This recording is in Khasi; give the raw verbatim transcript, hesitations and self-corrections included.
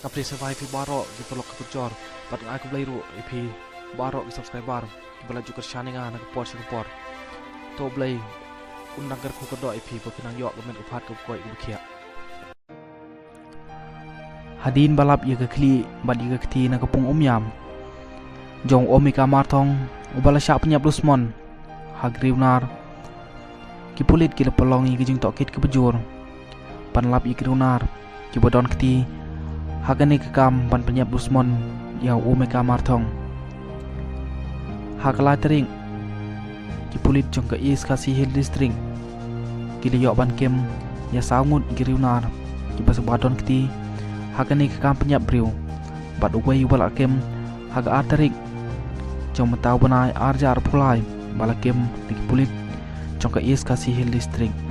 Ka phi sa bai phi baroh ki paralok ki parajor, bad nga ai khublei ruh ïa phi baroh ki subscriber kiba la ju kyrshan ïa nga na ka por sha ka por. To Blei un nang kyrkhu kyrdoh ïa phi ba phin nang ïoh ka met ka phad kaba koit kaba khiah. Hadien ba lap ïa ka khlieh bad ïa ka kti na ka pung Umiam jong u Omika Marthong uba la shah pynïap dusmon ha Griewnar, ki pulit ki la pynlong ïa ka jingtohkit kaba jur ban lap ïa ki Griewnar kiba don kti ha kane ka kam ban pynïap dusmon ïa u Omika Marthong. Ha ka lai tarik, ki pulit jong ka East Khasi Hills District ki la ïoh ban kem ïa saw ngut ki Griewnar kiba sngewbha don kti ha kane ka kam pynïap briew, bad uwei uba la kem ha ka ar tarik jong mynta u bnai ar hajar arphew lai ba la kem da ki pulit jong ka East Khasi Hills District.